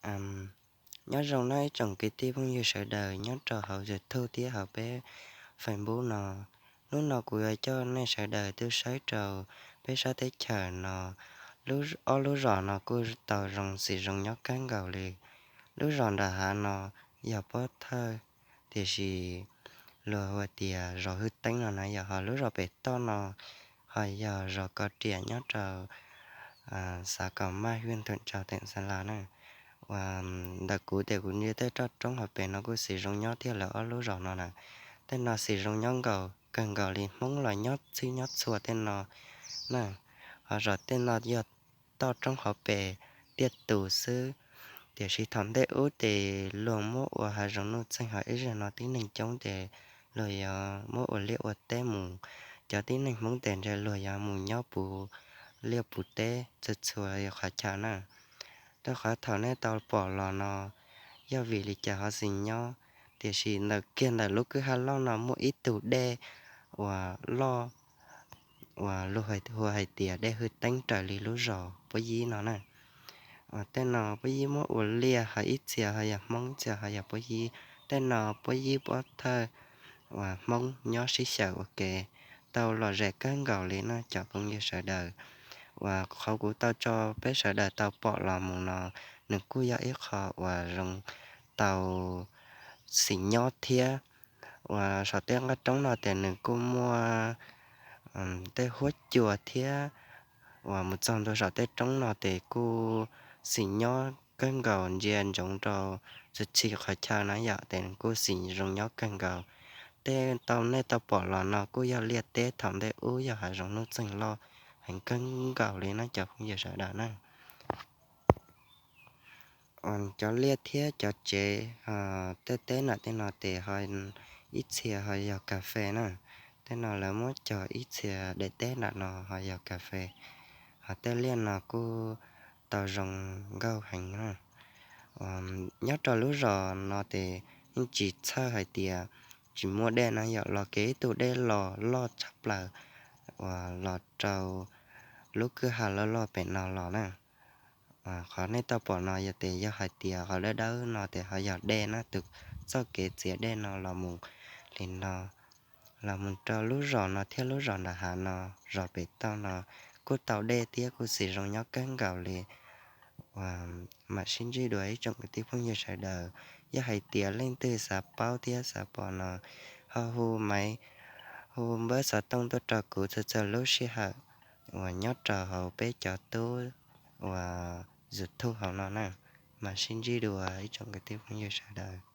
Nyob zoo nawb ib tsoom kwv tij phooj ywg sawv daws nyob rau hauv YouTube thiab hauv peb Facebook no. Hnub no kuv yuav coj nej sawv daws tuaj saib rau peb sab teb chaws no, ob lub zos no kuj tau zoo xis zoo nyob kawg nkaus li. Lub zos nram hav no yog Pob Thawj, tiam sis luag hu tias zos Hwj Teeb no na yom, ho lub zos pem toj no ho yog zos Kos Riam nyob rau xav kom maj hwj thum tsau teem xa las na. Uas ntawm kuv tias kuv nce tej roj roob hauv pes no kuj xis zoo nyob thiab lawv ob lub zos no na. Tej no xis zoo nyob nkaus kawg nkaus li, Hmoob los nyob txhij nyob txhua tej no na. Ho zos tej no yog toj roob hauv pes tiaj tus xwb, tiam sis thaum ntej ub ces luag muab ua hav zoov nuj txeeg, ho ib zaug no tib neeg coob ces luag yuav muab ua liaj ua teb mus. Cov tib neeg Hmoob tes ntshe luag yuav mus nyob puv liaj puv teb txhua txhua qhov chaw na. Rau qhov thaum nej tau pom los no, yog vim li cas ho xis nyob, tiam sis ntawm kiag ntawm lub kwj ha loj no muaj ib tug dej uas loj uas luag hu hais tias dej Hwj Teeb raws li lub zos Pob Yib no na. Tej no Pob Yib muab ua liaj, ho ib txhia ho yog Hmoob, ib txhia ho yog Pob Yib. Tej no Pob Yib Pob Thawj uas Hmoob nyob sib xyaw ua ke tau lom zem kawg nkaus li no cov phooj ywg sawv daws. Uas qhov kuv tau tso peb sawv daws tau pom los mus no, nws kuj yog ib qho uas zoo tau xis nyob thiab. Uas saum tej nqaj roob no ces nws kuj muaj tej huab cua thiab. Uas mus txog ntua saum tej roob no ces kuj xis nyob kawg nkaus, ntsia ntsoov rau txhua txhua qhov chaw na yom, ces kuj xis zoo nyob kawg nkaus. Tej tau nej tau pom los no kuj yog liaj teb thaum ntej ub, yog hav zoov nuj txeeg loj heev kawg nkaus li no cov phooj ywg sawv daws na. Cov liaj thiab cov tsev tej teb nram tej no ces ho ib txhia ho yog kas fes na. Tej no lawv muab cog ib txhia daim teb nram no ho yog kas fes. Ho tej liaj no kuj tau zoo nkauj heev na. Nyob rau lub zos no ces yeej tsis txhawj hais tias tsis muaj dej na yom, los kev ib tug dej los loj tshaj plaws uas los rau lub kwj ha loj loj pem no los na. Qhov nej tau pom no yog tes yog hais tias qhov dawb dawb no tes ho yog dej na, tus txoj kev txiav dej no los mus li no, los mus rau lub zos no thiab lub zos nram hav no, zos pem toj no kuj tau dej thiab kuj xis zoo nyob kawg nkaus li. Uas mam sib ntsib dua ib tsoom kwv tij phooj ywg sawv daws. Yog hais tias leej twg xav paub thiab xav pom no, ho hu maiv, hu npawb xov tooj tuaj rau kuv txhua txhua lub sij hawm uas nyob rau hauv peb cov tub uas YouTube hauv no na. Mam sib ntsib dua ib tsoom kwv tij phooj ywg sawv daws.